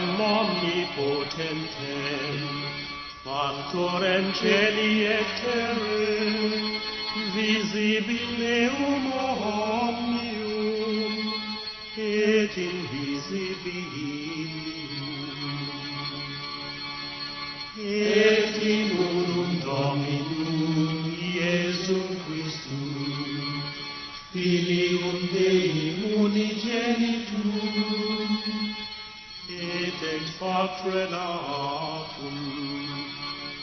Patrem omnipotentem, Factorem celi et terrae, visibile omnium, et invisibilium. Et in unum Dominum Iesum Christum, Filium Dei unigenitum, et ex Patre natum,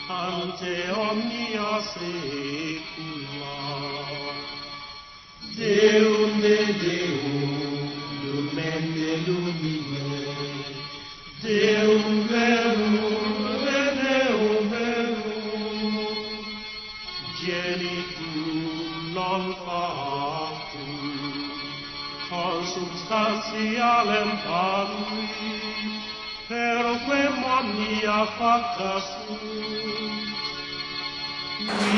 ante omnia saecula. Deum de Deo, lumen de lumine, Deum verum de Deum verum, genitum non factum, consubstantialem Patri, per quem omnia facta sunt.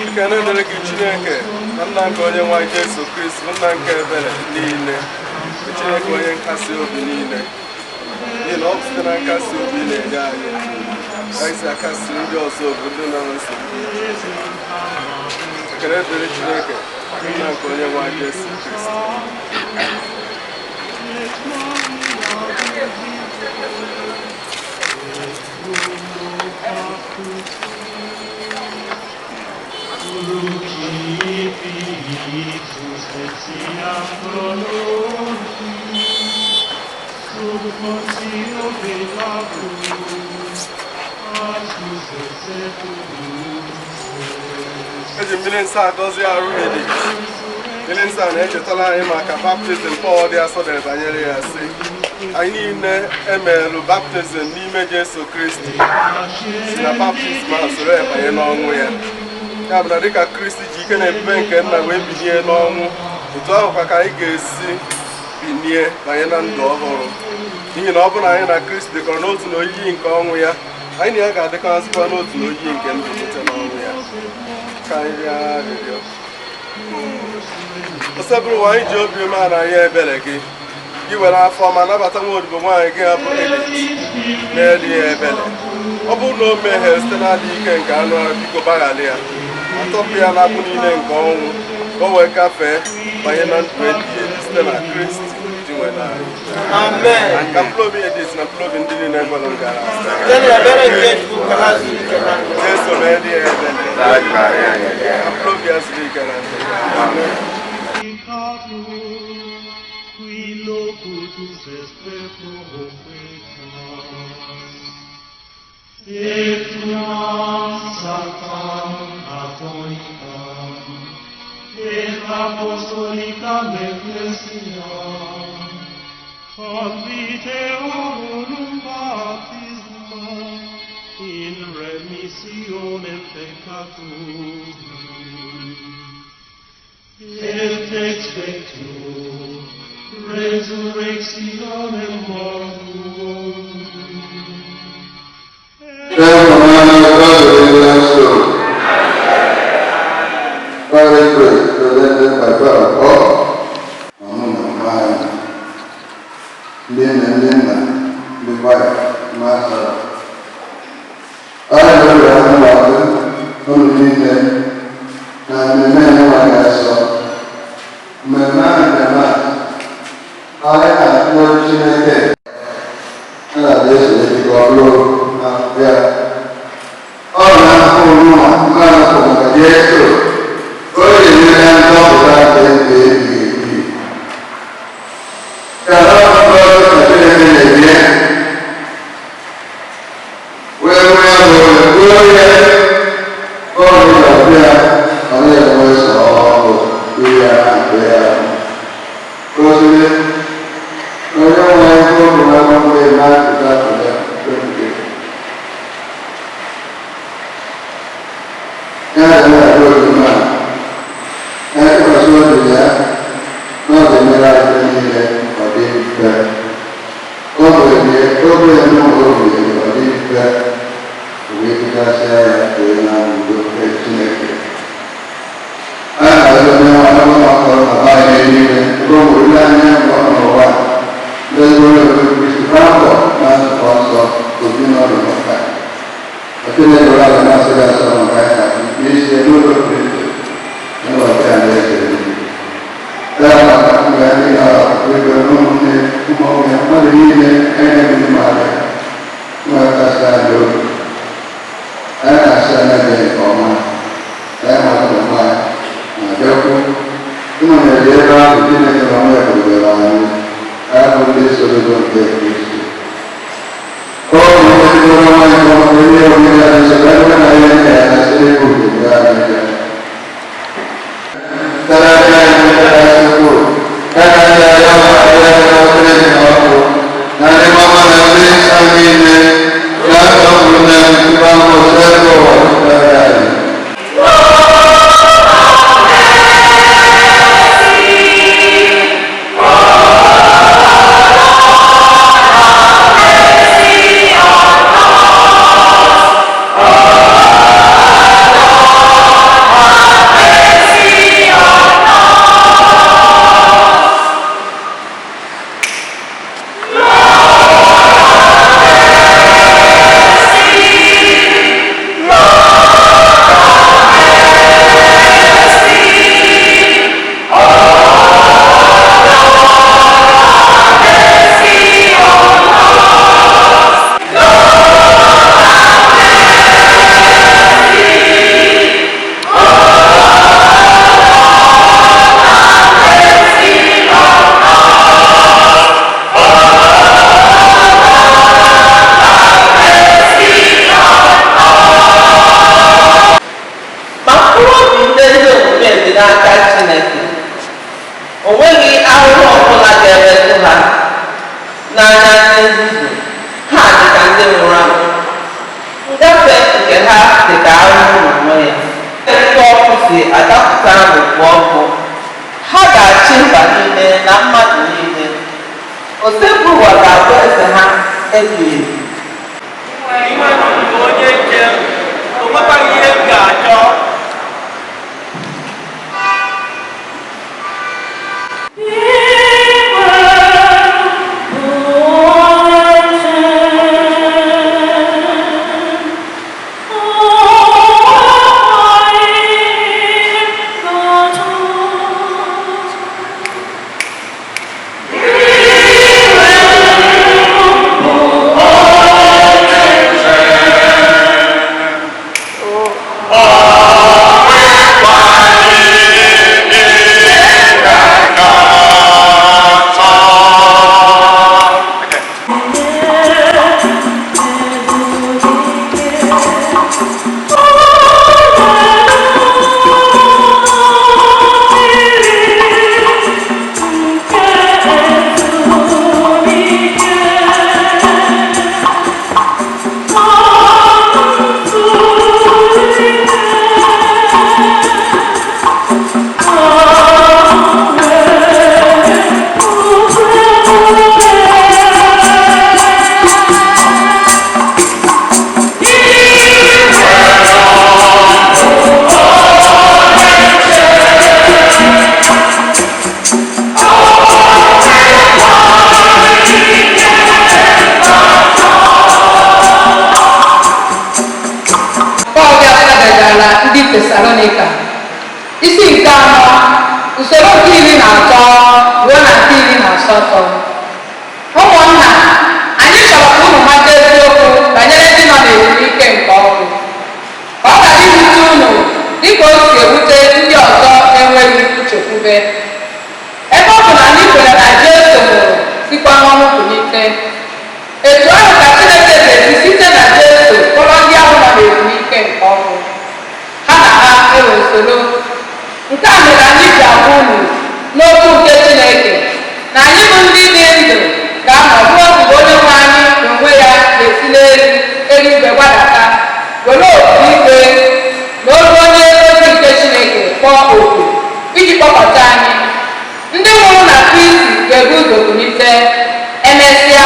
Ekene dịrị gị Chineke na nna nke onye nwe anyị Jesu Kristi, nna nke ebere niile, Chineke onye nkasi obi niile, n'ihi na ọ bụ site na nkasi obi ị na-enye anyị ka anyị si akasi ndị ọzọ obi ndị nọ na nsogbu dị iche iche. Ekene dịrị Chineke, nna nke onye nwe anyị Jesu Kristi. Et omnia et uno factus Crucifixus et siam pro nobis, sub Pontio Pilatus, ad et sepultus. Eji mmiri nsọ agọzi arụ Edith. Mmiri nsọ a na-echetara anyị maka baptizim Pọl dị asọ dere banyere ya, sị anyị niile emerụ baptizim n'ime Jesu Kristi si na baptizim ahụ soro ya banye n'ọnwụ ya. Ya bụ na dịka Kristi ji ike na ebube nke nna wee binie n'ọnwụ, otu ahụ kwa ka anyị ga-esi binie banye na ndụ ọhụrụ, n'ihi na ọ bụrụ na anyị na Kristi dịkọrọ n'otu na oyiyi nke ọnwụ ya, anyị na ya ga-adịkọrọzikwa n'otu na oyiyi nke mbilite n'ọnwụ ya. Ka anyị rịọ arịrịọ. Osebụrụwa, anyị ji obi umeala anyị ebere gị, gị were afọ ọma nabata nwa odibo nwaanyị gị bụ Edith n'elu ya ebere. Ọ bụrụ na o meghee site n'adịghị ike nke anụ ahụ, biko gbaghara ya ma tọpụ ya n'agbụ niile nke ọnwụ, ka o wee gafee banye na ndụ ebighị ebi site na Kristi Dinwenụ anyị. Amen. Ka mkpụrụ obi Edith na mkpụrụ obi ndị niile kwere gara Site n'ebere nke Chukwu ka ha zuru ike na ndụ. Jesu mee ya ebere, ka mkpụrụ obi ya zuru ike na ndụ. Peccator, qui locutus est per prophetas. Et tuam sanctam catholicam, et apostolicam ecclesiam, conviteor unum baptisma, in remissionem peccatorum. Et expecto resurrectionem mortuorum. Thank you. Father, presented by Father Paul, mụ na mma anyị, ndị nne, ndị nna, ndị kwaya, masara. Anyị na-ewere mgbakọ unu niile na mmemme enwe ga-asọ. Mmemme ahụ ga-eme anyị na-atụrụ Chineke a na-eso ejikọ ọrụ na ya. Ọ na-ahụ nwa mmadụ maka Jesu, o nyere ya nzọpụta nke ndụ ebighị ebi. Ka ha ngọzi na Chineke na-enye wee nwee bụ ruo ya ọ ga-abịa, ọ na-enwe sọ ọrụ ihe ahụ ya. Gosiri onye nwe ego bụ na mgbe na-apụta ya. Ya na-abụ ojuma ya tụkwasị obi ya na ọ ga-emere anyị niile ọ dị mfe. Oge oge n'ụlọ obi ọ dị mfe wee tụgasịa ya. Chineke ụra bụ na-asị gị asọ maka ya n'ezie n'ụlọ pụrụ iche n'ụbọchị a na-eze ya maka mgbe anyị ga-ego n'ụmụnne ụmụ ya mmadụ niile enyeghị mmadụ nwekasị anyị obi anyị na-asị anya gị nke ọma anyị maka onwe anyị ma bịakwu ịnọnyere ebe ahụ Chineke na nwa ebubere anyị anyị bụ ndị sorogo nke Kristi. Thank Ma mkpụrụ obi ndị ezi omume dị n'aka Chineke. O nweghị ahụhụ ọbụla ga-emetụ ha n'anya ndị nzuzu. Ha dị ka ndị nwụrụ anwụ. Ngafe nke ha dị ka ahụhụ n'onwe ya. Ndị ọkụ si adapụta n'okpu ọkụ. Ha ga-achị mba niile na mmadụ niile. Osebụwa ga-abụ eze ha ebighị ebi. Iwe m bụ onye nche m, o nwekwaghị ihe m ga-achọ. Pọl degara ndị Tesalonika isi nke anọ usoro nke 13 ruo na nke 18. Ụmụnna, anyị chọrọ ka unu mata eziokwu banyere ndị nọ n'ezumike nke ọnwụ, ka ọ ghara iwute unu dịka o si ewute ndị ọzọ enweghị nchekwube. Ebe ọ bụ na anyị kwere na Jesu nwụrụ sikwa n'ọnwụ kulite, etu ahụ ka Chineke ga-esi site na Jesu kpọrọ ndị ahụ nọ n'ezumike nke ọnwụ ha na ha enwe nsoro. Nke a mere anyị ji agwa unu n'okwu nke Chineke na anyị bụ ndị dị ndụ ga-anọ ruo mgbe onye nwe anyị n'onwe ya ga-esi n'elu eluigwe gbadata, were opi igwe na olu onye ozi nke Chineke kpọọ oku iji kpọkọta anyị. Ndị nwụrụ na Kristi ga-ebu ụzọ kulite, emesịa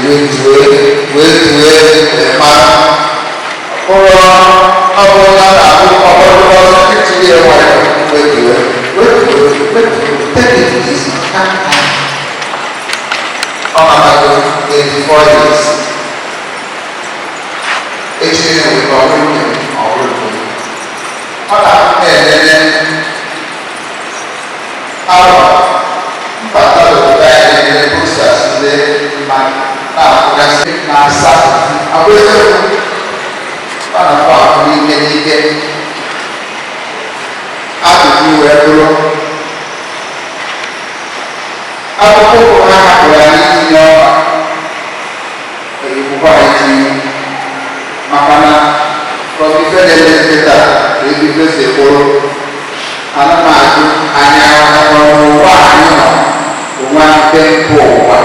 Wee wee wee mara ụrọ ọbụla na-abụ ọbụla itinye nwayọ wee wee wee take it easy, calm down. Ọ na-amago 84 years. Echi nwere ọ bụrụ nke ọ bụrụ nke ọ na-elele arọ mbata obodo anyị na-eme posters ndị mmadụ na-akwụgasị na-asa abụ eziokwu ọ na-akpọ akụ n'ike n'ike. Ajụjụ wee bụrụ akpụkpọ ụkwụ ha hapụrụ anyị itinye ọka eyikwukwa anyị tinye maka na ife na-eme nkịta na ebe ife si kwụrụ ana m ajụ anyị ahụhụ n'ụwa anyị nọ onwe mpe mpe ụwa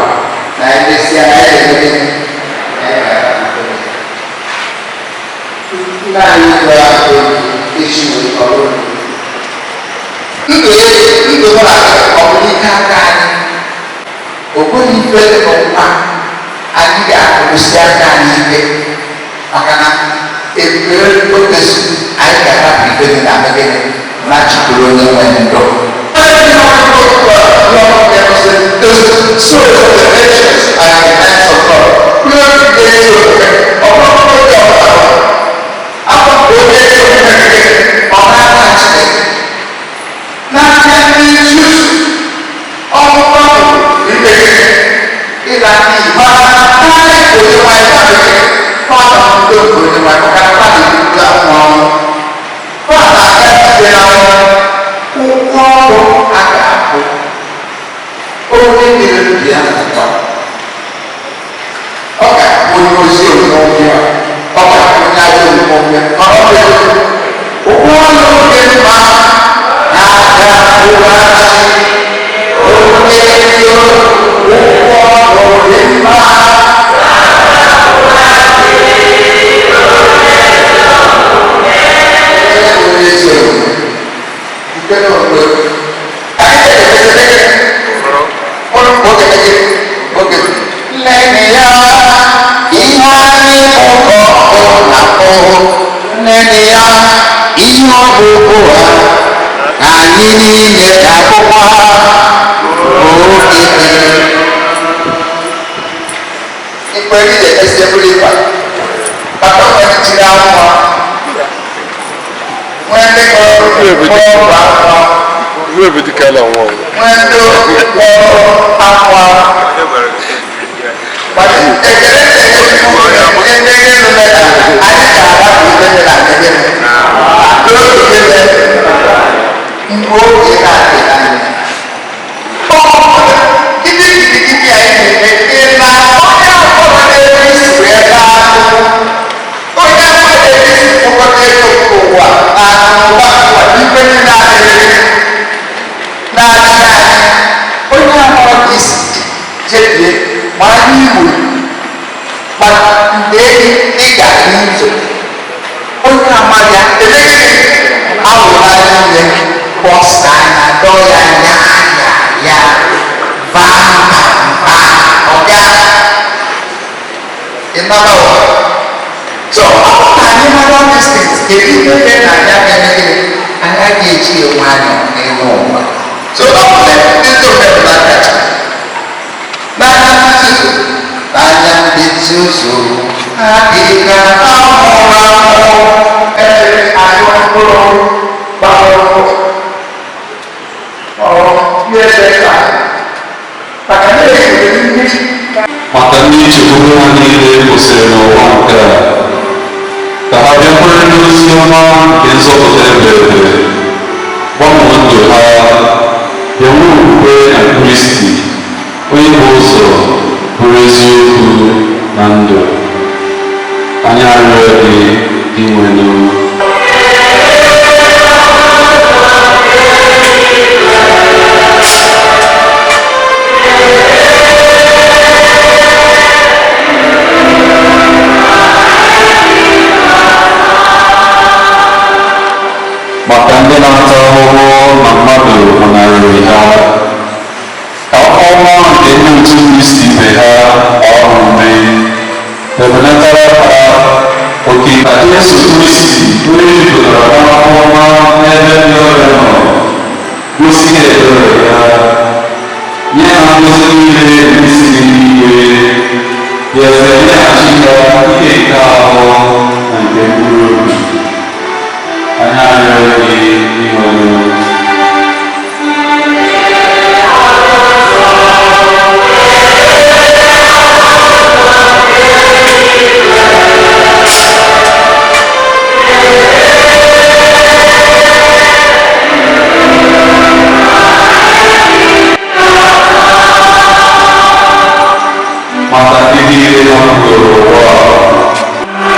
na emesịa anyị ga-eme gịnị nna anyị gwara echi nwere ọrụ ndụ ndụ mụ na ọ bụ n'ike aka anyị o nweghị ife dị n'ụwa anyị ga-akwụsị aka anyị ike maka na ebube otesu anyị ga-ahapụ ife dị na gịnị na chikwuru onye nwe ndụ. The souls of the nations are in the hands of God. N'aka ndị nzuzu ọmụmụ ibe ịla n'iyi mana n'anya nke onye nwanyị na-adịghị fada ndị nke onye nwanyị maka na fada ebido anwụ ọnwụ fada aga site na ụgwọ ọrụ a ga-akwụ onye nyere ndụ ya n'ụwa ọ ga-abụ onye ozi omume ọ ga-abụ onye ajọ omume mana ọ bụ ụgwọ ọrụ oge mma na-aga ụghachi onye dị ụgwọ ọrụ dị mma. Onye ezi omume nke na onwe anyị ga-emesịrị nne ya ihe anyị mụkọ na-akpọ nne ya ihe ọbụbụ ha anyị niile ga-abụkwa oge ikpere ije esi eburu ịkpa maka onye jiri akwụkwọ nwee ndị kọrọ ọgwụ akwụkwọ nwee ndị kpọrọ akwa ekele ndị elu meta anyị ga-ahapụ ife dị na nke gịnị n'oge gịnị mgbe oge na-adịghị anya ndị gidigidi anyị na-eme na onye ọbụla na-ebe isi wee gaa ahụhụ onye ọbụla na-ebe isi kpọkọta ego nke ụwa na akụnụba ụwa ife niile adịghị na-achị anyị onye amụrụ ka isi jebie ma anyị igbo ma mgbe ị ga-adị ụzọ onye amaghị ya emegide awụla niile kpọsa anya dọọ ya anya anya ya baa mba mba ọga ịnaba ụwa. So ọ bụrụ na anyị mara all these things, kedu ihe mere na anyị agaghị anyị ga-eji enwe anya n'elu ụwa? So ọ bụ na ndị omere n'aka n'anya nzuzo n'anya ndị nzuzo ha dị ka anwụrụ anwụ ere anyụ mkpụrụ gbara ọkụ ọ ihe ka maka na ejiri ndị maka ndị nchekwube ha niile kwụsịrị n'ụwa nke a ka ha bịakwere n'ozi ọma nke nzọpụta ebere ebe gbanwee ndụ ha bịa nwee okwukwe na Kristi onye bụ ụzọ bụrụ eziokwu na ndụ. Anyị arịọ gị Dinwenụ. Maka ndị na-ata ahụhụ na mmadụ hụnarịrị ha ka afọ ọma nke ndị otu Kristi ibe ha gbaa ha ume. Ebenatara ha oke ka Jesu Kristi onye jupụtara n'afọ ọma n'ebe ndị ọrịa nọ gosi ha ebere ya, nye ha ngọzi niile ndị si n'eluigwe, bịazie nyeghachi ha ike nke ahụ na nke mkpụrụ obi. Anyị arịọ gị ịnwere. Maka ndị niile hapụrụ ụwa a.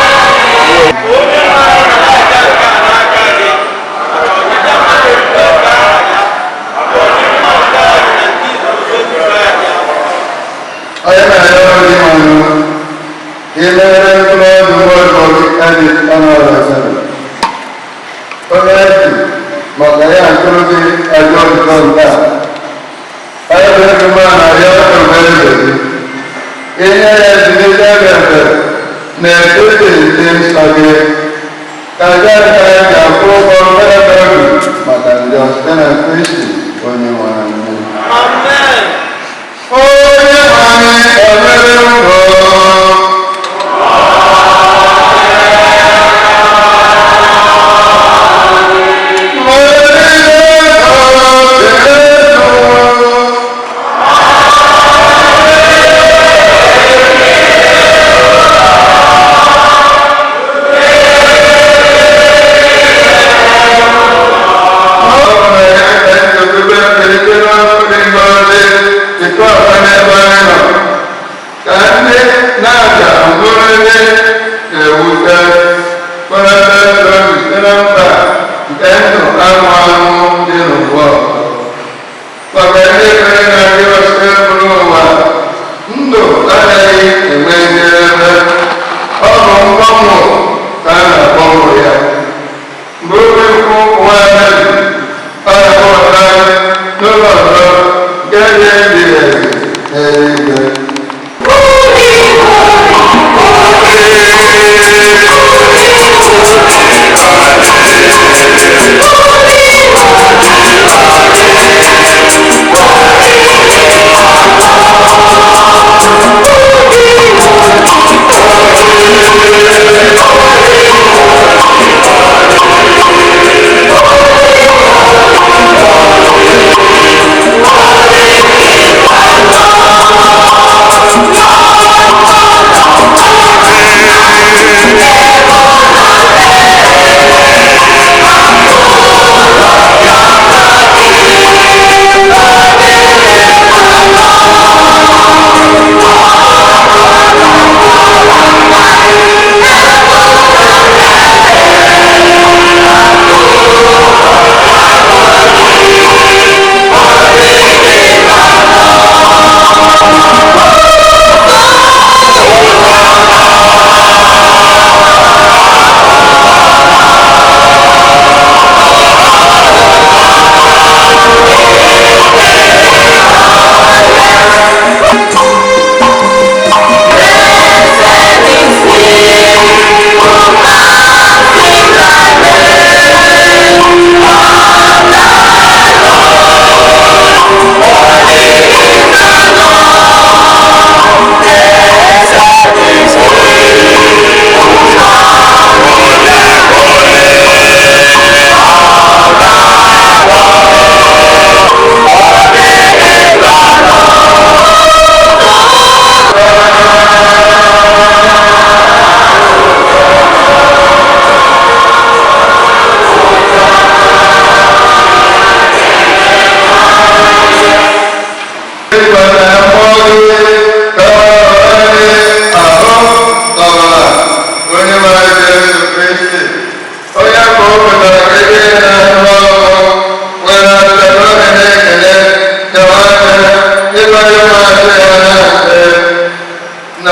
Onye maara na aja nke a n'aka gị, maka ọdịda mmadụ ebube nke aha ya, maka ọdịmma nke anyị na nke izuzo nzukọ ya dị asọ. Onye na-arịọ gị mmanụ, imere mkpụrụ obi nwa gị adị ọnụ ọzọ. Onye ji maka ya akụrụ gị ajọ nzọ nke a. Onye bụ ego mma na-arịọ obere eze gị. Inye ya ezumike ebebe n'etiti ndị nsọ gị. Ka aja nke anyị ga-akwụ ụgwọ mkpere obi maka njọ site na Kristi onye nwe anyị. Amen. Onye nwe anyị emere mbọ. Ndụ agaghị enwe njedebe, ọ bụ mgbanwe ka a na-agbanwe ya. Mgbe oge nkwụ ụwa mebiri, ọ na-akpọbata anyị n'ụlọ ọzọ nke dị ebighị ebi n'eluigwe.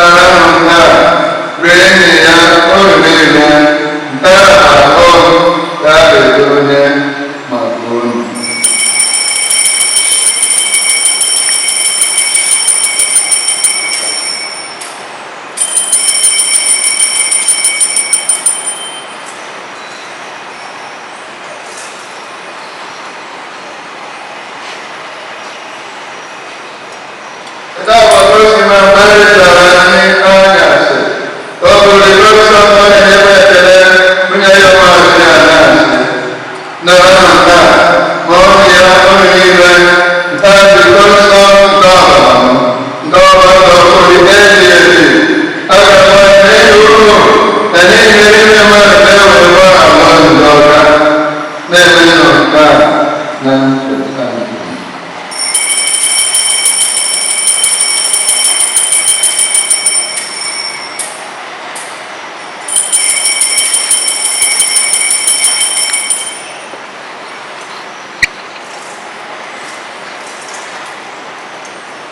Naranụ nke a, rienụ ya unu niile, nke a bụ ahụ m ka a ga-edonye maka unu. Na-eme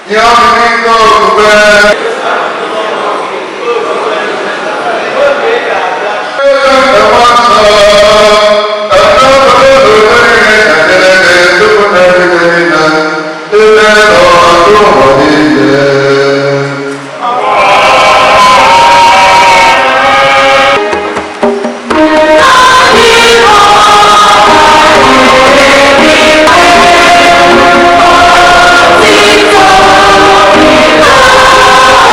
ihe ọmịmị nke okwukwe. Thank you.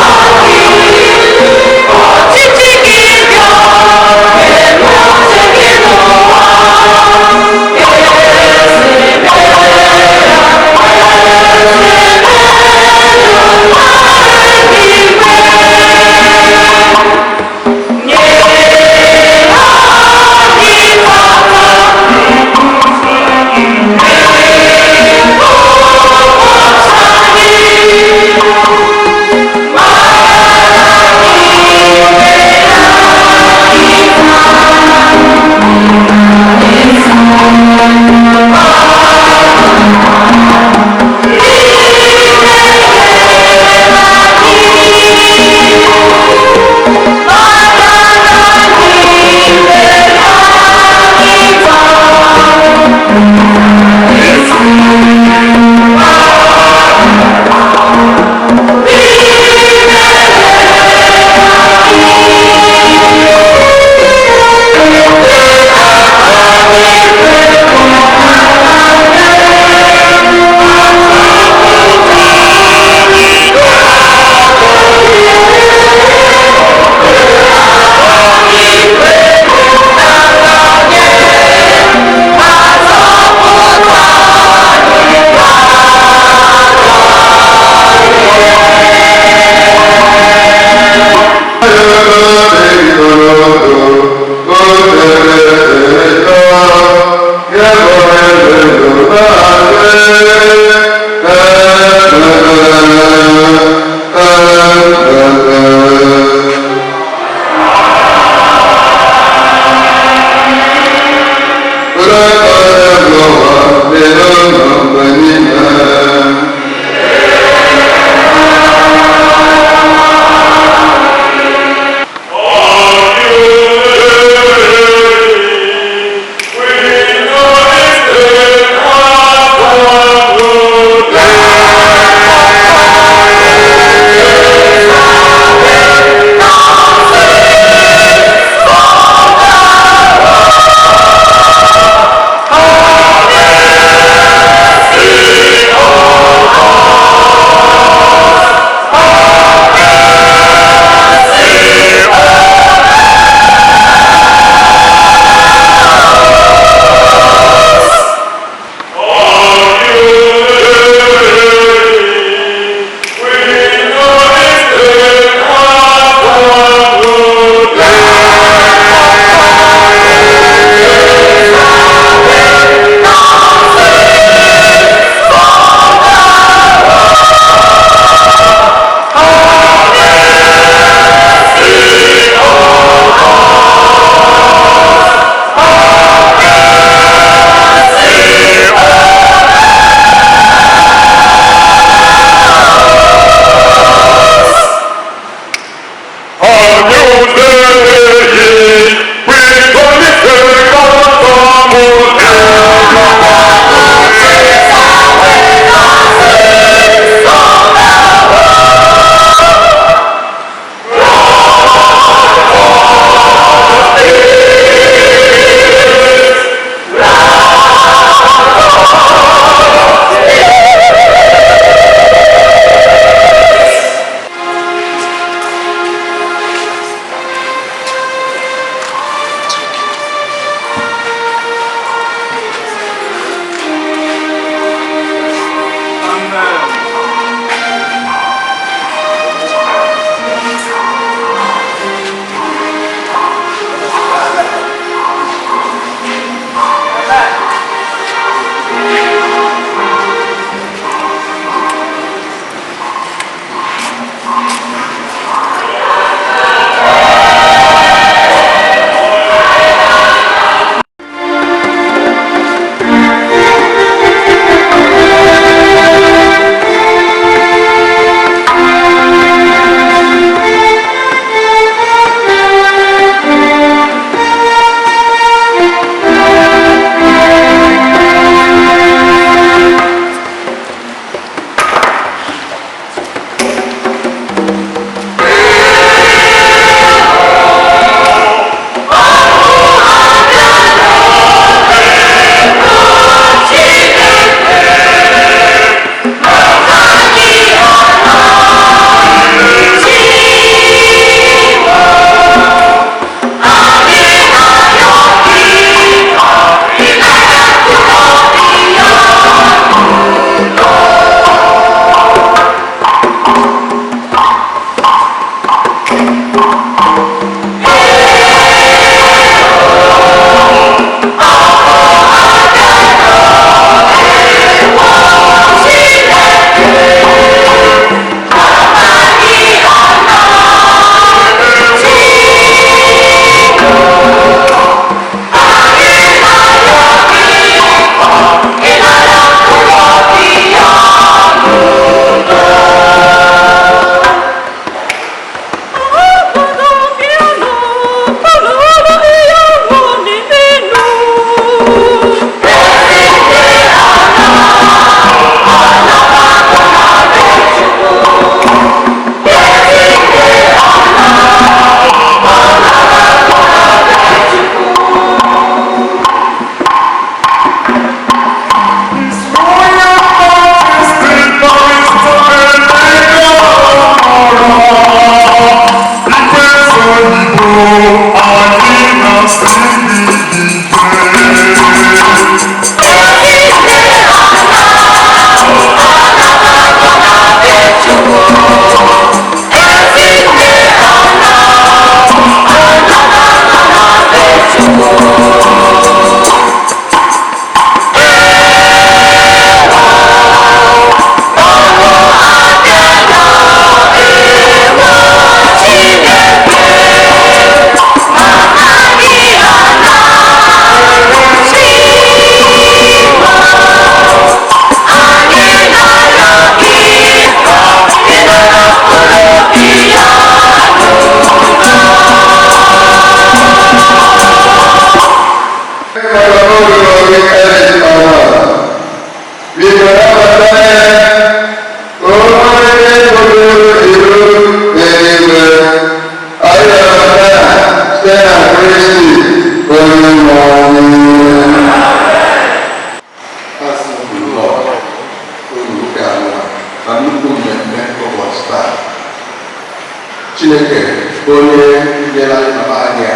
Bụ onye nyere anyị mama anyị a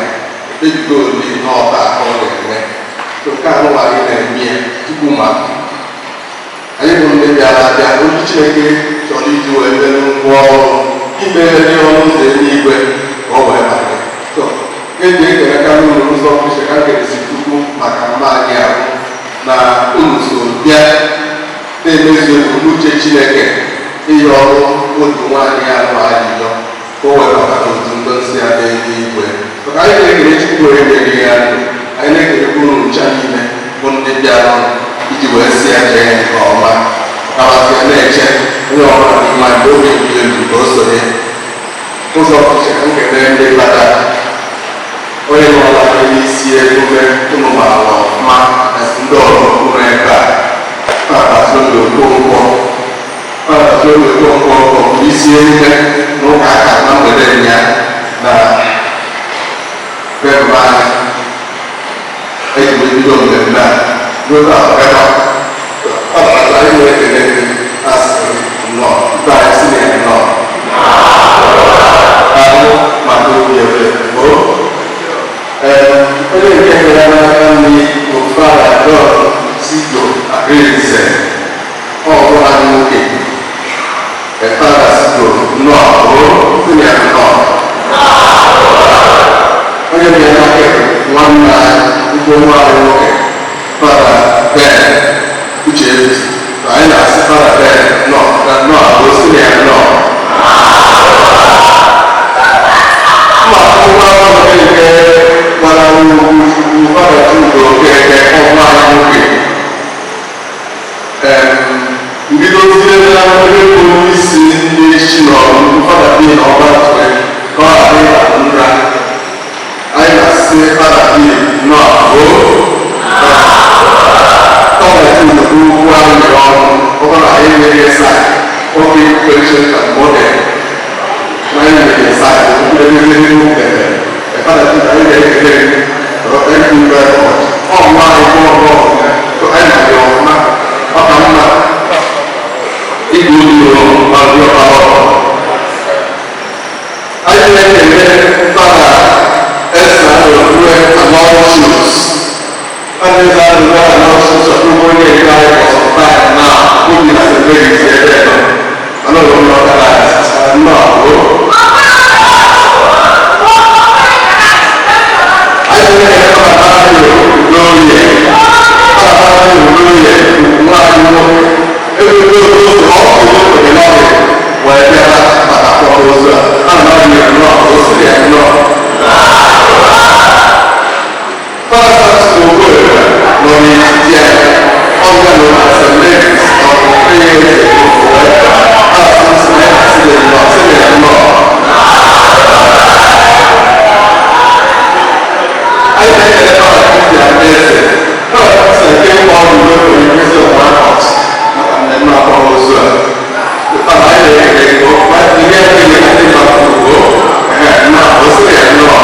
ekpebigo ole n'ọta ka ọ ga-eme. So nke a nụwa anyị na-eme ya tupu ma anyị bụ ndị bịara abịa, onye Chineke chọrọ iji wee mere ngwa ọrụ imeghere ọnụ ụzọ eluigwe ka ọ wee banye. So eji ekelekarị unu n'ụzọ pụrụ iche ka m kelesi Chukwu maka mma anyị ahụ na unu so bịa na-emezu ebumnuche Chineke ịyọ ọrụ otu nwaanyị ahụ ayịyọ ka o wee bata n'otu ndị nsị ya n'eluigwe. Maka anyị na-ekele Chukwu onye nyere ya ndụ, anyị na-ekelekwa unu ncha niile bụ ndị bịara iji wee si ya jee nke ọma, kawasịa na-eche onye ọbụla n'ime anyị oge nke elu ka o sonye ụzọ pụrụ iche. Ka m kelee ndị fada, onye nọla n'isi emume unu maara ọfụma na ndị ọrụ unu ebe a, Fada Tony Okonkwo. Fada Tony Okonkwo bụ isi emume n'ụka aka na mgbede ya na bebụ anyị eji wee bido mmemme a ruo taa. Ọgaba ọ anyị na-ekele gị, asị nnọọ ibe anyị si na ya nnọọ ahụ maka obi ebere o. Onye nke nyere n'aka nri bụ Fada John Sigo Arinze, ọ bụ anyị nwoke. Fada Sigo, nnọọ o, si na ya nnọọ. Onye nyere n'aka ekpe, nwanne anyị ugbo nwaanyị nwoke, Fada Ben Uche, anyị na-asị Fada Ben nnọọ na nnọọ o, si na ya nnọọ. Mma akwụkwọ ahụ nke gbara ugwu Chukwu, Fada Chudo Okeke, ọnwa anyị nwoke mbidozie na onye bụ isi ndị isi n'ọrụ, Fada bi na ọba tụrụ ka ọ ghara ịba nra. Anyị na-asị Fada bi nnọọ o. Fada Chudo bụ ugwu anyị ọrụ ọ bụrụ anyị enweghị sa oge question and model na anyị nwere sa Fada Chudo, anyị na-ekele gị. Thank you very much. Ọ nwa anyị bụ ọrụ ọfụma, anyị na-arịọ ọfụma, ọ ka mma igwe ụlọ ọrụ ọrụ. Anyị na-ekele Fada Esa Olue Aloysius. Fada Esa Olue Aloysius ọkpụkpọ onye nke anyị for some time now, obi na St. Mary's ebe nọ. Mana ụlọ ụlọ ọkara nnọọ o. Anyị na-ekele Fada Mario Udoye. Fada Mario Udoye, nwa anyị nwoke. Ebe ndị otu ọ bụ oge n'ọrịa wee bịara maka akwamozu a. A na-arịọ ya nnọọ, o siri ya nnọọ. Fada Samson Okoye nọ n'etiti anyị. Ọ bịa nọ na St. Mary's, ọ bụ onye eze wee bịa. Fada Samson, ya na-asị ya nnọọ, sị ya nnọọ. Anyị na-ekele Fada Christian Eze. Fada Christian came all the way from University of Harcourt maka mmemme akwamozu a. Fada, anyị na-ekele gị, ihe ekele ka ndị mmadụ kwuo, nnọọ, o sị ya nnọọ.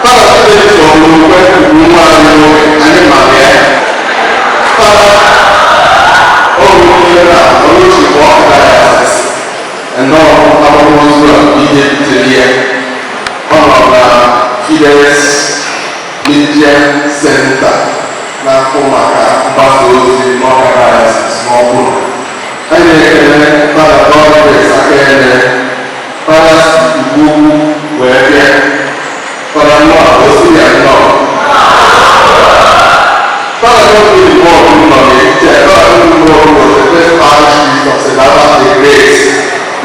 Fada Chineke ọmụmụ ugwu nwa anyị nwoke, anyị mara ya. Fada ọrụ na onye bụ ọkụ diocese. Nnọọ akwamozu a bụ ihe butere ya. Ọ nọ na Fides Media Center na-afụ maka mgbasa ozi n'Ọka Diocese n'ọbụla. Anyị na-ekele Fada Godfrey Akene, Fada si Igbo Ukwu wee bịa. Fada, nnọọ, o si ya nnọọ. Fada Godfrey Bọọlụ nọ n'etiti anyị. Fada Godfrey Bọọlụ was the first parish priest of St. Albert the Great.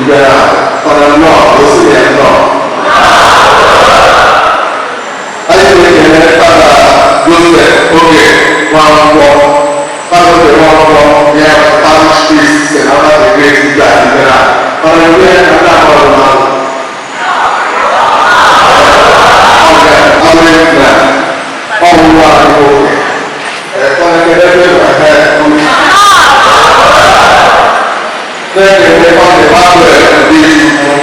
Ibera, Fada, nnọọ, o si ya nnọọ. Anyị na-ekele Fada Joseph Oge Nwankwọ. Fada Oge Nwankwọ ya parish priest St. Albert the Great Ibera Ibera. Fada Oge na ndị akpọrọ mmadụ. Ọga ọrụ na ọwụwa anyị nwoke. Fada kedụ ebe na-ekele Fada Emmanuel ndị Chukwu.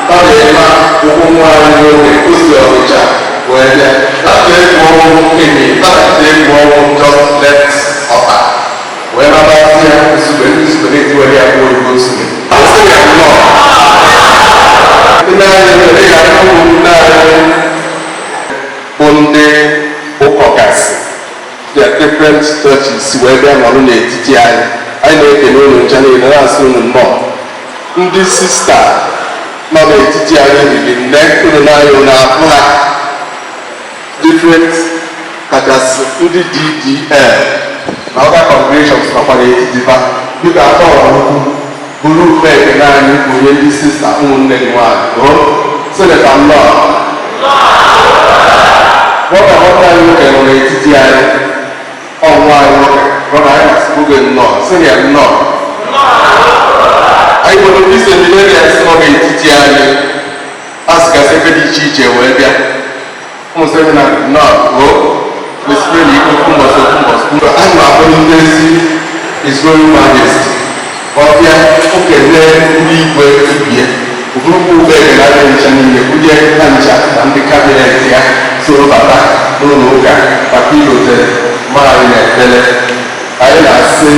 Fada Emma, ụkwụ nwa anyị nwoke, o si Ọnịcha wee bịa. That egwu ọnwụ kenye, Fada egwu ọnwụ just left ọta. Wee nabazie Nsugbe, ndị Nsugbe na-etiwere ya bụ oyibo Nsugbe. Asị ya nnọọ. Ndị Different churches wee bịa nọrọ n'etiti anyị. Anyị na-ekele unu ncha niile, na-asị unu nnọọ. Ndị sista nọ n'etiti anyị riri nne, unu n'anya unu afụ ha. Different, kachasị ndị DDL na other congregations nọkwa n'etiti ha. Biko, atọ ọrụ ukwu buru ube ekele anyị bunye ndị sista, ụmụnne gị nwaanyị. O senetọ, nnọọ. Nwata nwanne anyị nwoke nọ n'etiti anyị, ọ nwa anyị nwoke brother. Anyị na-asị oge nnọọ, sị ya nnọọ. Anyị nwere ndị seminarians nọ n'etiti anyị, a sịgasị ebe dị iche iche wee bịa. Ụmụ seminarị, nnọọ. O mesịrị na ikpe mbọsị mbọsị anyị na-akpọ ndị ezi His Royal Majesty ọbịa okele ndị igwe ibie oburukwu ube ekele anyị ncha niile bunye ha ncha na ndị cabinet ya soro bata n'ụlọ ụka maka ilotere maanyị na ekpere. Anyị na-asị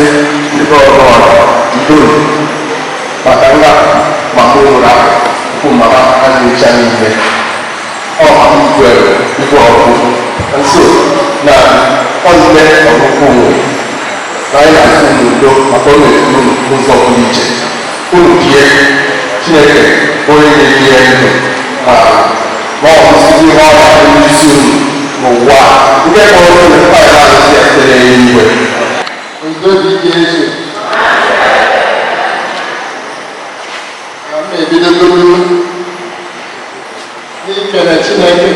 ndị ọrụ idoro maka nra maka ụra ụkwụ mama anyị ncha niile. Ọ igwe igwe ọkụ nso na ọnne ọgụgụ nwe na anyị na-asị n'udo maka ọ na-edu unu n'ụzọ pụrụ iche. Unu bie Chineke onye na-ebi ya ndụ ma ma ọ bụzizi ihe ọrịa dị n'isi unu n'ụwa a, nke kpọrọ unu faịlụ arụsị ya site n'eluigwe. Udo dị Jesu. Ka m na-ebidogodu n'ikele Chineke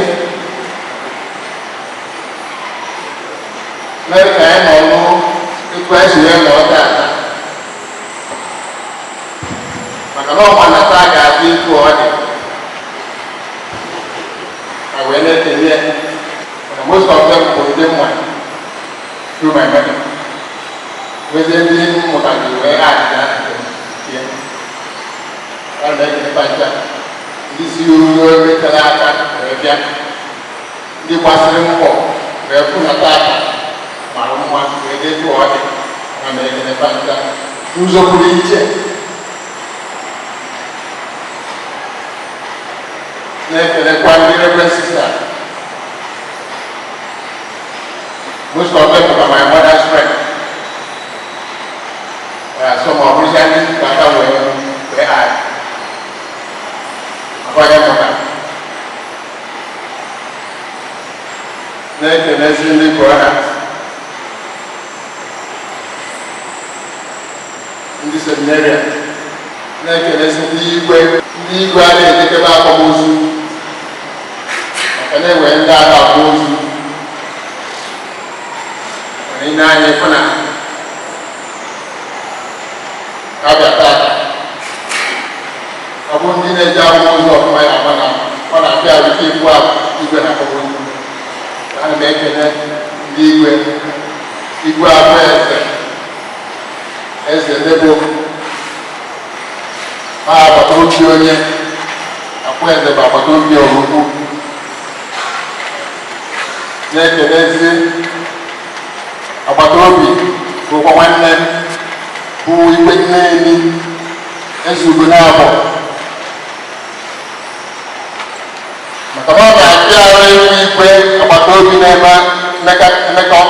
mee ka anyị nọ etu anyị si wee nọọ taata, maka na ọma na taa ga-adị etu ọ dị ma wee na-ekenye ya, maka most of them bụ ndị mma through my mother, nwezie ndị mmụta gị wee adịga nke a na-ekelekwa ncha, ndị si ruo ebe tere aka wee bịa, ndị gbasịrị mbọ wee fụ na taata mara mma wee dị etu ọ dị, ma na-ekelekwa ncha n'ụzọ pụrụ iche. Na-ekelekwa ndị reverend sister, most of them were my mother's friend. Some of them ndị aka wee add akwa ya mụta. Na-ekelezi ndị brothers, ndị seminarian, na-ekelezi ndị igwe. Ndị igwe a na-ejekebe akwamozu, maka na-enwe ndị agha akwamozu nwere ị na-anya ịfụ na abịa tata. Ọ bụ ndị na-eji akwamozu ọfụma ya ama na ọ na-abịa arụte ibu a igwe na akwamozu. Ana m ekele ndị igwe, igwe abụ eze, eze nebo ma agbata obi, onye akwụ eze bụ agbata obi ọgwụgwụ. Na-ekelezi agbata obi bụkwa nwanne m bụ igwe Nneni, eze ugo na-abọ, maka na ọ na-apịa arụ ịnwe igwe agbata obi na-eme mmekọ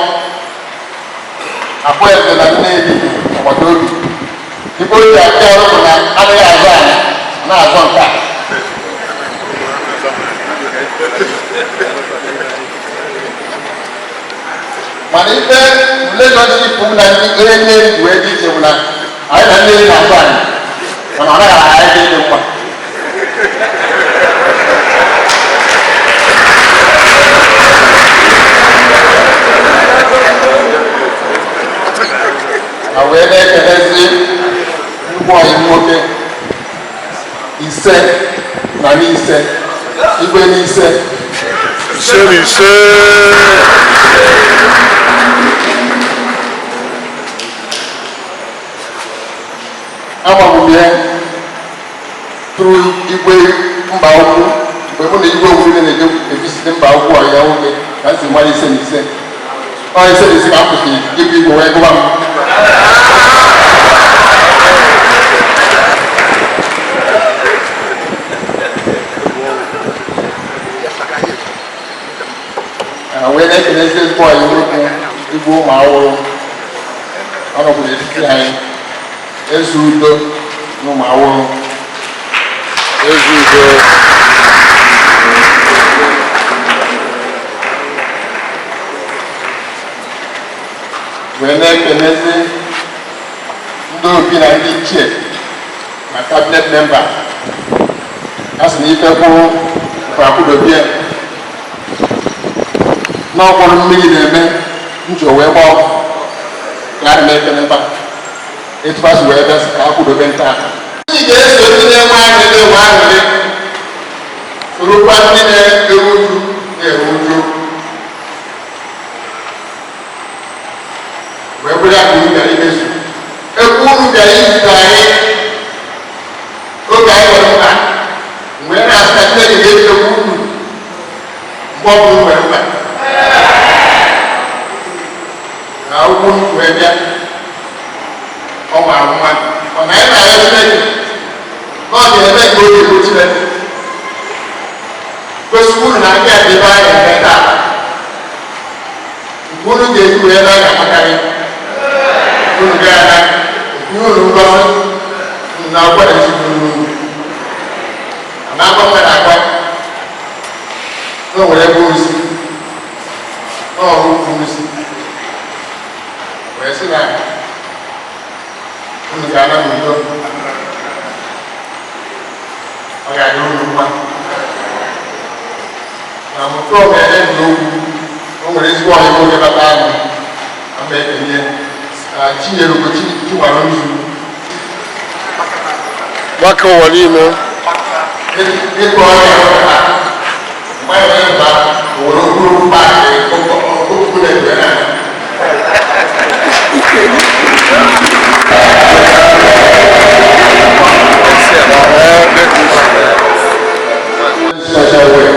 akwụ eze na Nneni agbata obi. Igwe o ji apịa arụ bụ na anaghị azụ ala na-azọ nke a. Mana ife relationship m na ndị onye nne wee dị iche bụ na anyị na nne na-azụ anyị, mana ọ naghị anyị dị ịdị mkpa. Ma wee na-ekelezi nnukwu ọyị nwoke ise na n'ise, igwe n'ise. Ise na ise. Amabu m ya tụrụ igwe mba ukwu mgbe mụ na igwe owuru na-eje ebisite mba ukwu. Ọya nwoke ka m si mara ise na ise, ọ ise na ise ka m kwụsịrị ịbụ igwe wee gụba m. Wee na-ekelezi ezigbo ọyị nwoke. Igwe ụmụ awụrụ ọ nọkwa n'etiti anyị. Eze udo na ụmụ awụrụ, eze udo. Wee na-ekelezi ndị obi na ndị ichie na cabinet member a sị na ife kwụrụ akwụdobie n'ọkpọrọ mmiri na-eme njọ wee gbaa ka a na-ekeleba etu a si wee bịa sị ka akwụdobe nta. Ndị ga-eso ndị na-enwe aṅụrị na-enwe aṅụrị, sorokwa ndị na-eru uju na-eru uju, wee bụrụ ya ka unu bịara imezu ekwu unu bịara izute anyị oge anyị nwere mkpa. Mgbe a na-asị na Chineke ga-echekwa unu mgbe ọ bụla nwere mkpa na okwu unu wee bịa, ọ mara mma. Ọ na anyị na-arịọ Chineke na ọ ga-eme ka oge bụ Chineke kwesịrị unu na ndị a dị ebe anyị na-eme taa, nke unu ga-eji wee na ga-amakarị unu gaa na nke unu ngozi na agwa na ezigbo unu na agwa mmadụ agwa na o nwere ebe ozi na ọrụ ukwu ozi wee sị na unu ga-ana n'udo, ọ ga-adị unu mma. Na mụta omere na okwu o nwere ezigbo ọhịa oge bata anyị ama ekenye Chinyere Ugochi Chinwara nzu. Gbakọ ụwa niile. Ịkọ ọrịa mgbe anyị mba owere okpuru paakị okwu na-ekwe na special way.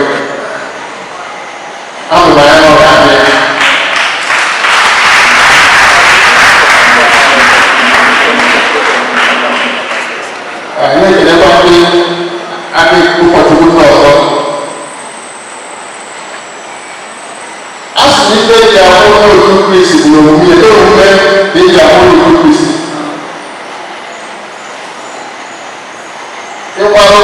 Ahụrụ m ya n'ọrụ anyị. Anyị na-ekelekwa ndị aka ụkọchukwu ndị ọzọ. A sị na ife eji ahụ n'otu Kristi bụ n'omume n'omume ka eji ahụ n'otu Kristi. Ịgbarụ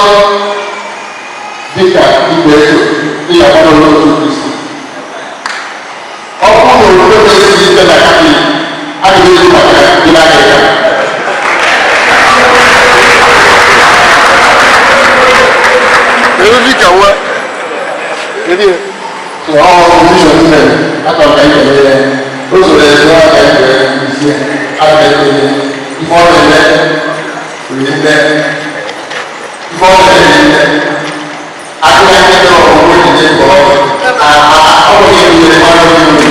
dịka igwe ego dị ya gbara n'otu Kristi. Ọ bụrụ na obodo na-esighị ike na Katọlik, adịghị ezi maka dị n'aka ya. Kedu dịka nwa kedu ya? So ọ mission mere achọrọ ka anyị kelee ya. O zoro ezo ka anyị wee zie a ga-ekele ife ọ na-eme riri nne, ife ọ na-eme riri nne. Akụkọ ndị dị ọgwụgwụ ejije nke ọ ọ bụghị ihe mmadụ dị.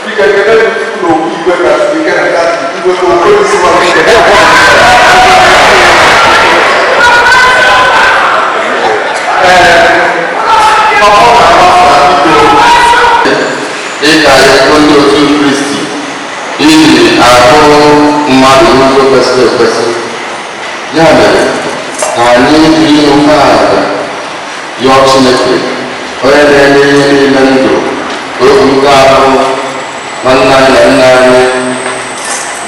Biko, ekele dị n'okwu igwe kasị ike na kasị igwe ka okwu isi ma nke. Ee, ọ na-agbasa biko. Dịka ezigbo ndị otu Kristi n'ihi ahụ mmadụ n'ụzọ kwesịrị ekwesị, ya mere ka anyị jiri umeala yọọ Chineke onye na-enye ihe niile ndụ ka o bulite ahụ nwanne anyị na nna anyị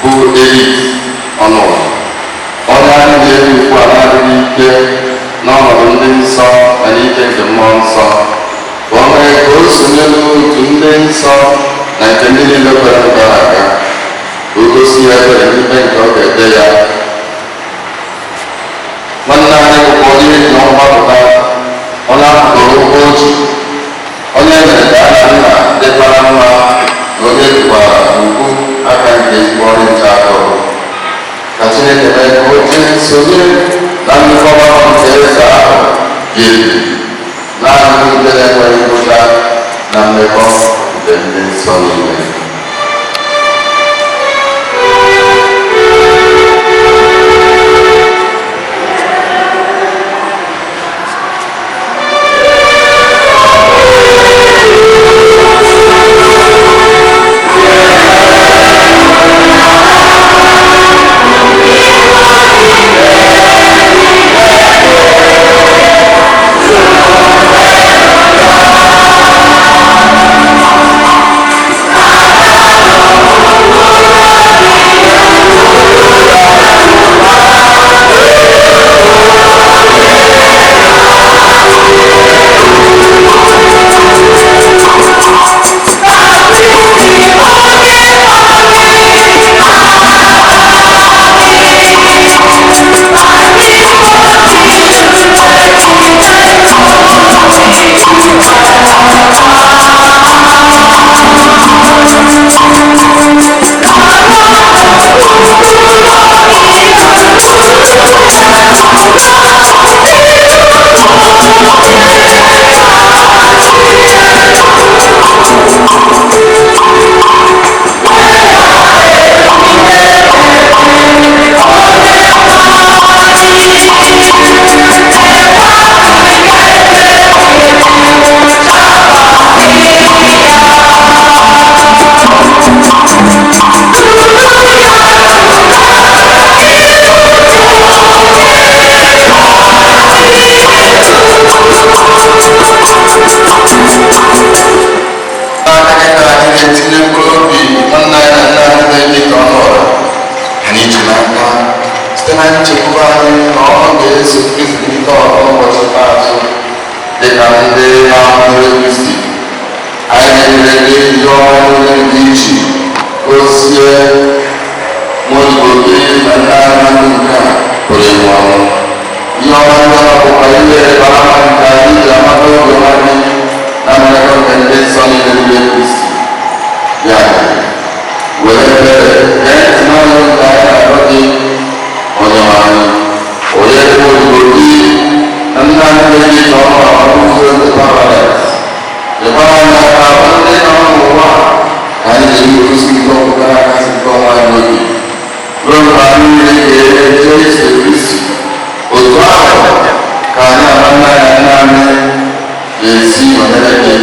bụ Eric Ọnụwa, onye anyị na-ebi ugbu a na-adịghị ike n'ọnọdụ ndị nsọ na n'ike nke mmụọ nsọ, ka o mee ka o sonye n'otu ndị nsọ na nke ndị niile kwere gara aga, ka o gosi ya ebere n'ikpe nke ọ ga-ede ya. Nwanne anyị bụkwa onye eji na mgbapụta, onye ahụrụ ụgwọ oji, onye mere ka aha nna dịkwara mma, na onye jikwara ugwu aka nke ezigbo ọrụ nche atụrụ. Ka Chineke mee ka o jee sonye na nnukwu ọgbakọ nke eze ahụ ga-ebi naanị ndị na-enweghị ngwụcha na mmekọ nke ndị nsọ niile. Amen. ọma niile nke iji gozie nwaodibo gị na nna anyị nke a pụrụ ịnwụ anwụ. Ihe ọma ndị ahụ bụkwa ihe ịrịba ama nke anyị ji amata obiọma gị na mmekọ nke ndị nsọ niile n'ime Kristi. Ya mere, were ebere gee ntị n'ọnụ nke anyị na-arịọ gị, Onyenwe anyị, onye bụ odibo gị na nna anyị na-eji ọnụ ọrụ ụzọ nke paradaịs. Nyekwara anyị aka bụ ndị nọ n'ụwa ka anyị jiri gosi nke ọpụtara akasị nke ọnwa anyị obi ruo mgbe anyị niile ga-eje iso Kristi. Otu ahụ ka anyị ama nna anyị nna anyị ga-esi nọnyere gị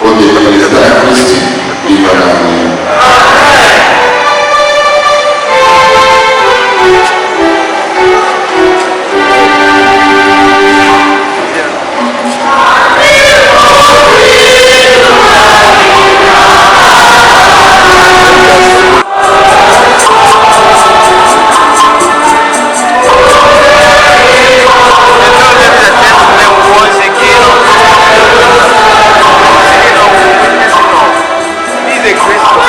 oge niile site na Kristi n'ime anyị. He's a Christian.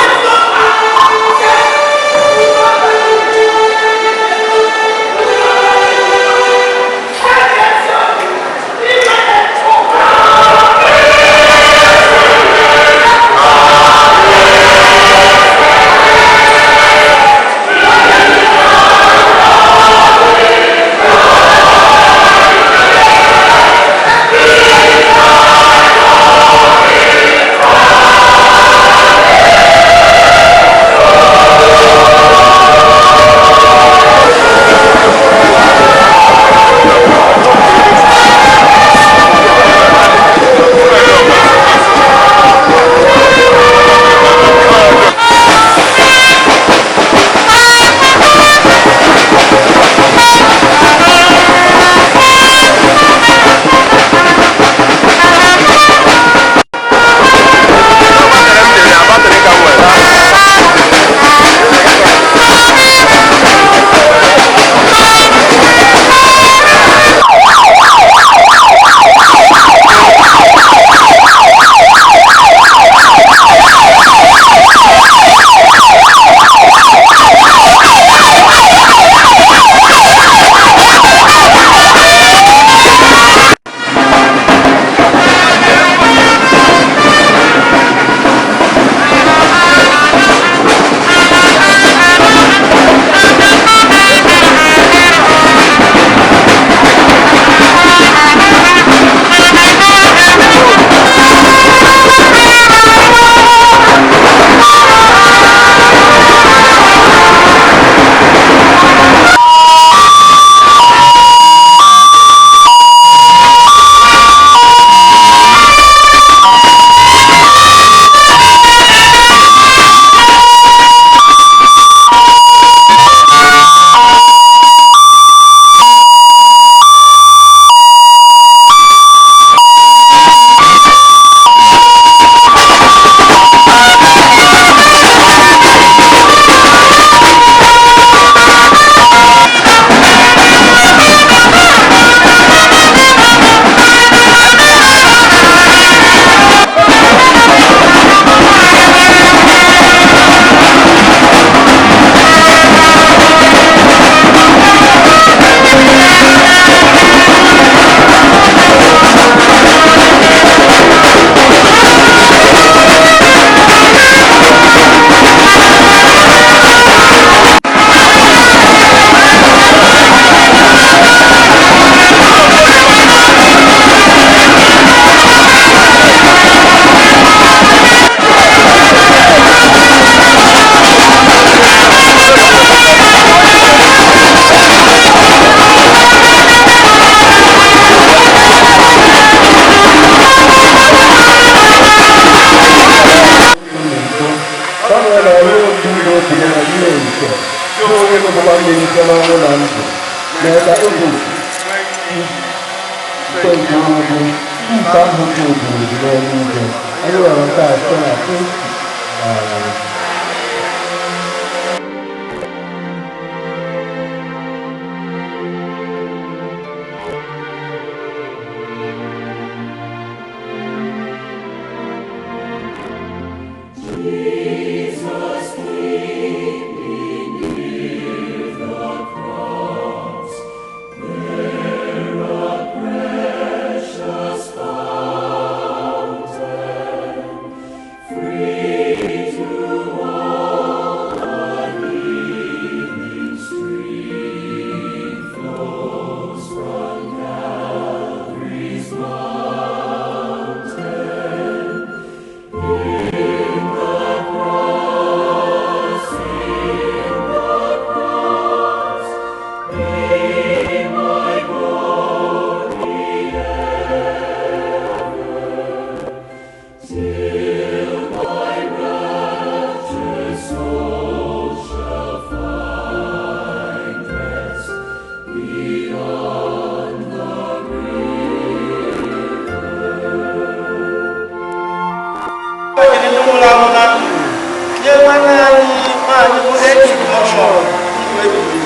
Nwanne anyị nwaanyị bụ Edith Ọnụọra ndụ ebighị ebi.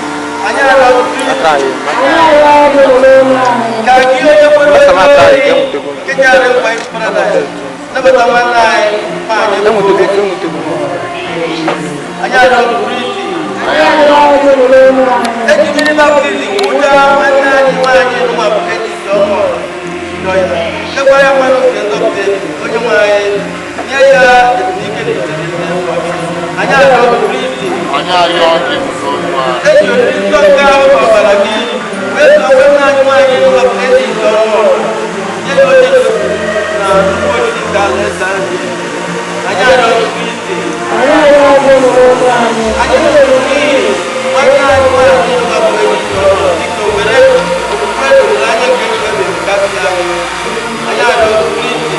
Anyị arịọ Kristi ka gị onye kwere onye nke nyere nkwa paradaịs nabata nwanne anyị nwaanyị bụ. Anyị arịọ Kristi, eji mmiri baptizim wụcha nwanne anyị nwaanyị nwa bụ Edith Ọnụọra njọ ya, tekwara ya mmanụ nke nzọpụta ebi. Onye nwe anyị nye ya ezumike n'etiti ndị nsọ. Anyị arịọ Kristi, eji oriri nsọ nke ahụ na ọbara gị wee sọ nwanne anyị nwaanyị nwa bụ Edith Ọnụọra, nye ya oche na nnukwu oriri nke alaeze ahụ. Anyị arịọ Kristi, anyị nụrụ n'ihi nwanne anyị nwaanyị nwa bụ Edith Ọnụọra, biko were okwukwe na olileanya nke ndụ ebighị kasị anyị. Anyị arịọ Kristi.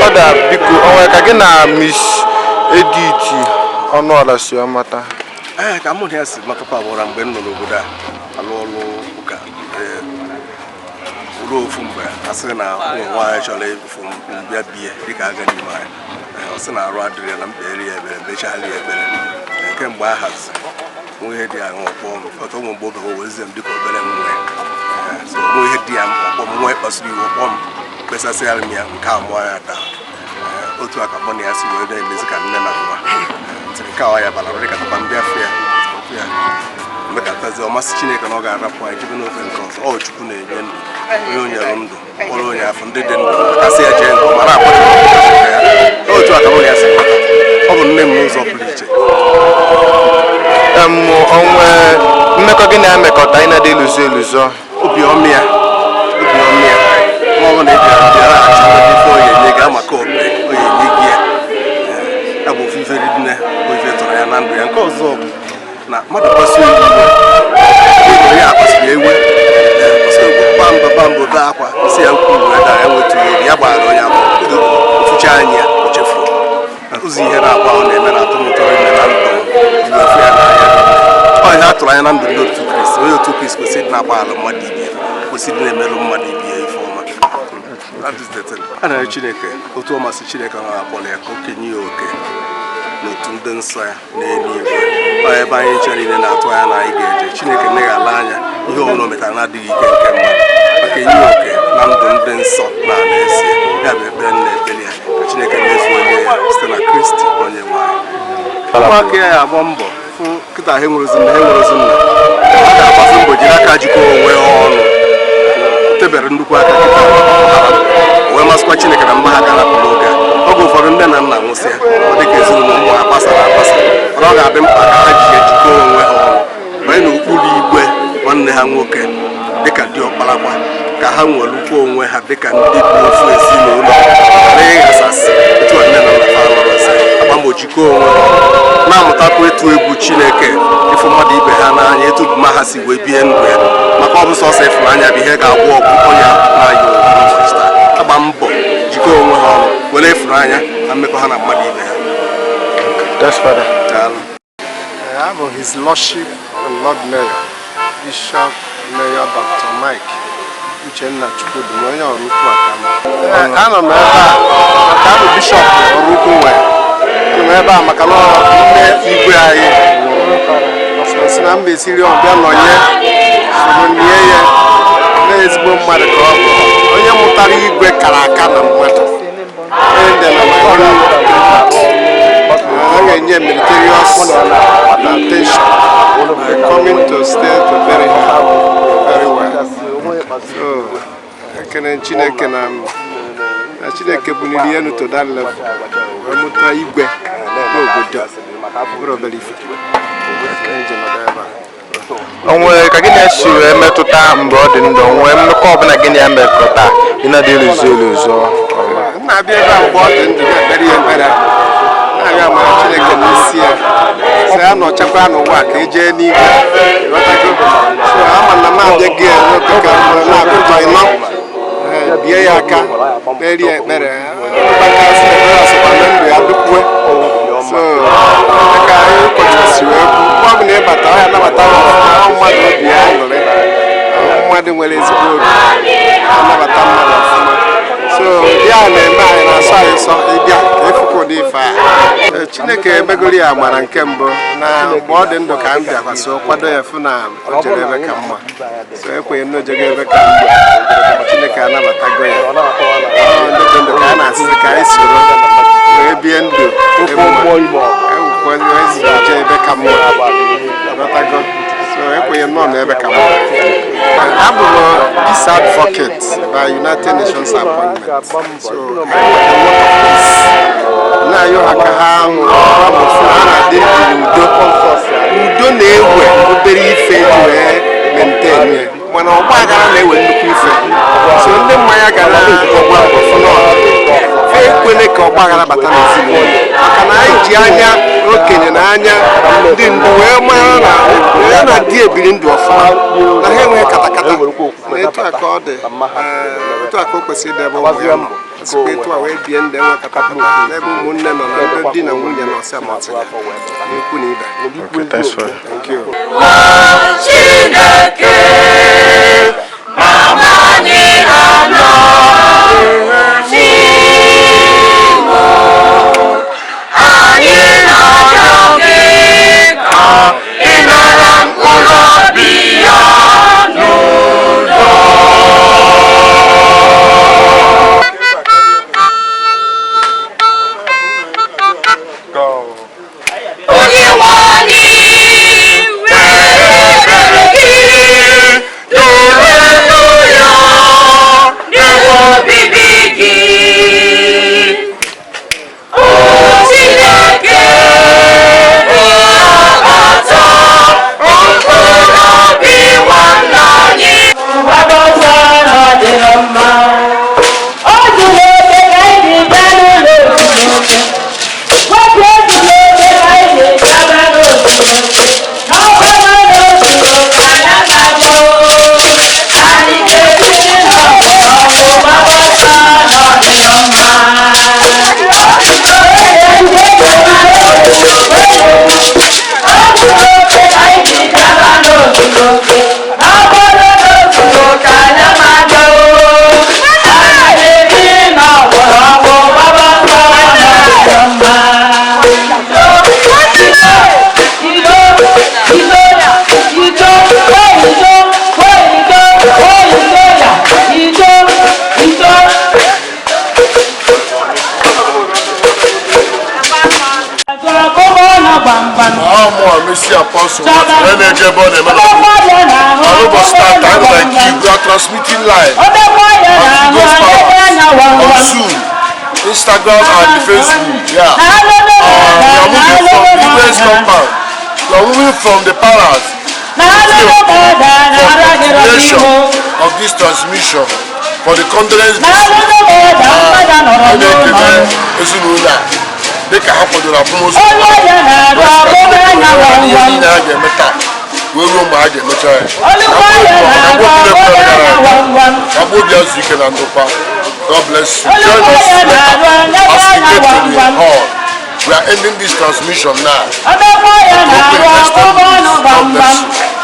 Ọ da biko, onwe ka gị na Miss Edith Ọnụọra si mata? Ee, ka mụ na ya si matakwa agbụra mgbe m nọ n'obodo a alụ ọlụ ụka. Ruo ofu mgbe a sị na ụmụ nwaanyị chọrọ ịfụ m bịa bie dịka agadi nwaanyị. Ọ sị na arụ adịrị ya na mkpere ya ekpere, mechagharị ya ekpere. Kemgbe a hazi nwe ihe dị ya aṅụ ọkpọ m ọtọ ụmụ mgbe obere wezie m dịka obere nwa. So nwe ihe dị ya mkpa ọkpọ m, nwe kpasuru iwe ọkpọ m, kpesasịara m ya nke a mụọ ya taa. Otu a ka mụ na ya si wee na-emezi ka nne na nwa. Ntị nke a ya bara dịka tapa ndị afọ ya ya mmekọtazi. Ọ masị Chineke na ọ ga-arapụ anyị jebe n'ofe nke ọzọ. Ọ Chukwu na-enye ndụ, onye o nyere ndụ kpọrọ onye afọ ndị dị ndụ kasị ya jee ndụ mara akwado ya. Otu a ka mụ na ya si mata. Ọ bụ nne m n'ụzọ pụrụ iche. Onwe mmekọ gị na-emekọta ị na-adị eluzo eluzo? Obi ọmịa, obi ọmịa, nwa ọ bụla ị bịara bịara achọ ife ọ ga-enye gị amaka obe ọ ga-enye gị ya. Ya bụ ofu ife nne bụ ife tụrụ ya na ndụ ya. Nke ọzọ bụ na mmadụ kpasuo iwe, onye akpasiri ewe bamba bamba obe akwa si ya nkwu wee daa ya nwetu obi ya gbara onye abụ ofucha anya ya o chefuo. Ụzọ ihe na-agba ọ na-eme na atụ m ụtọ ime na ndụ iwefu ya n'anya. Ọ ihe a tụrụ anya na ndụ ndị otu Kristi. Onye otu Kristi kwesịrị ịdị na-agba ala mmadụ ibe ya, kwesịrị ịdị na-emerụ mmadụ ibe ya ife ọma. That is the thing. A na-arịọ Chineke otu ọ masị Chineke ọ na-akpọrọ ya ka o kenye ya oke n'otu ndị nsọ ya n'eluigwe. Ọ ebe anyị nche niile na-atụ anya na anyị ga-eje. Chineke na-eghala anya ihe ọbụla o metara na-adịghị ike nke mmadụ, maka enye ya oke na ndụ ndị nsọ na alaeze ya. Bụ ekpere nna ekpere ya ka Chineke mezuo onye ya site na Kristi onye nwe anyị. Ụmụaka ya agba mbọ fụ kịta ha enwerozi nna, ha enwerozi nna, ha ga-agbasi mbọ jiri aka jikọọ onwe ha ọnụ. Tebere nnukwu aka kịta wee masịkwa Chineke na mma ha ga-arapụ n'oge a. Oge ụfọdụ nne na nna nwụsịa, ọ dịka ezinụlọ ụmụ ha gbasara agbasa, mana ọ ga-adị mkpa ka ha ji ejikọọ onwe ha ọnụ banye n'okpuru igwe nwanne ha nwoke dịka diọkparakwa, ka ha nwelukwa onwe ha dịka ndị bụ ofu ezinụlọ, ghara ịghasasị otu a. jikọọ onwe ha ọnụ, na-amụtakwa ịtụ egwu Chineke, ịfụ mmadụ ibe ha n'anya, etu ma ha si wee bie ndụ ya, maka ọ bụ sọsọ ịfụnanya bụ ihe ga-agwọ ọgwụ ọnya na-aya n'ụbọchị taa. Agba mbọ jikọọ onwe ha ọnụ, were ịfụnanya na mmekọ ha na mmadụ ibe ha. Thanks, Father. Daalụ. Abụ His Lordship and Lord Mayor, Bishop Mayor Dr. Mike Uchenna Chukwudum, onye Ọraukwu Akama. Anọ m ebe a maka abụ bishọp Ọraukwu nwere. Anọ m ebe a maka na nne igwe anyị nwụrụ. Si na mba esiri ọbịa nọnye soro nie ya na ezigbo mmadụ ka ọ bụ, onye mụtara igwe kara aka na mmadụ. Onye dị na my own a ga-enye meritorious attention by coming to stay to bury her very well. So, ekene Chineke na Chineke buliri elu to that level wee mụta igwe n'obodo bụrụ obere ife. Ekene ji nọdụ ebe a. O nwere ka gị na-esi wee metụta mgbe ọ dị ndụ? O nwee mmekọ ọbụla gị na ya mekọta ị na-adị eluzo eluzo? M na-abịa ebe a mgbe ọ dị ndụ na-ekpere ya ekpere, na-arịọ amara Chineke n'isi ya, sị ya nọchakwa n'ụwa ka e jee n'igwe. Ịghọtago? So ama na m abịaghị ya n'oge ka m na-abịa ịnọ bie ya aka, kpere ya ekpere. Ọgbakasị ekpere asịkwa na ndụ ya dụkwue. So dịka anyị ụkọchukwu si wee kwu, mgbe ọ bụla ịbata ọ ya anabata ya ọfụma. Ọ mmadụ obi ya aṅụrị, ọ mmadụ nwere ezigbo obi, anabata mmadụ ọfụma. So ya na-eme anyị na-asọ anyị sọ ịbịa ka ịfụkwa ụdị ife a. Chineke emegoro ya amara nke mbụ na mgbe ọ dị ndụ ka m bịakwa so kwado ya, fụ na o jere ebe ka mma. So ekwenye na o jego ebe ka mma, Chineke anabatago ya. Ọ ndị dị ndụ ka a na-asịzi ka anyị soro wee bie ndụ dị mma, ewukwa jee ebe ka mma. Anabatago. So ekwenye nọ n'ebe ka mma. Abụ m peace advocate by United Nations appointment, so I want a lot of peace. Na-ayọ ha ka ha gbaa na ha na-adị ndụ n'udo. Udo na-ewe obere ife ji wee maintain ya, mana ọgba aghara na-ewe nnukwu ife. So ndị mmanya ga na-agba mbọ fụ na ekwele ka ọgba aghara bata n'ezinụlọ, maka na anyị ji anya okenye na anya ndị ndu wee mara na ya na di ebiri ndụ ọfụma, na ha enweghị katakata. Na etu a ka ọ dị, etu a ka o kwesịrị ịdị ebe ụmụ ya nọ. Sikwa etu a wee bie ndụ enwe katakata n'ebe ụmụnne nọ na ndị di na nwunye nọ, ọsịa ma ọtị na ikwu na ibe. Okay, thanks, Father. Thank you. Chineke mama anyị anọ n'Igbo, anyị na-arịọ gị ka ị nara mkpụrụ obi ya n'udo. Onye nwe anyị, were ebere gị duru ya n'ebe obibi gị. O Chineke, nabata mkpụrụ obi nwanne anyị. Gbaba ọsọ na ọ dịrọ mma. O zuru oke ka anyị ji bịa n'ụlọ ozuroke. Nwoke ezuru oke ka anyị ji bịaba n'ozuroke. Na ọ bụrụ na o zuru oke, anyị amaghị o. Anyị ga-ebiri n'ọgụ ọgụ, gbaba ọsọ na ọ dịrọ mma. O zuru oke ka anyị ji bịaba n'ozuroke. Na ọ bụrụ na o zuru oke, anyị amaghị o. Anyị ga-ebiri n'ọgụ ọgụ, gbaba ọsọ na ọ dịrọ mma. Ahụ mụ Messi Apostle onye na-eje ebe ọ na-eme na n'ụbọchị tata anyị nọ na nke Igwe. We are transmitting live on Igwe's Palace on Zoom, Instagram and Facebook. Yeah. We are moving from Igwe's compound. We are moving from the palace for continuation of this transmission for the condolence visit. Anyị na-ekele ezinụlọ a. Dịka ha kwadoro akwamozu ihe niile ha ga-eme taa wee ruo mgbe ha ga-emecha ya, ka mkpụrụ obi ya zuo ike na ndokwa. God bless you. Join us later as we get to the hall. We are ending this transmission now. God bless you.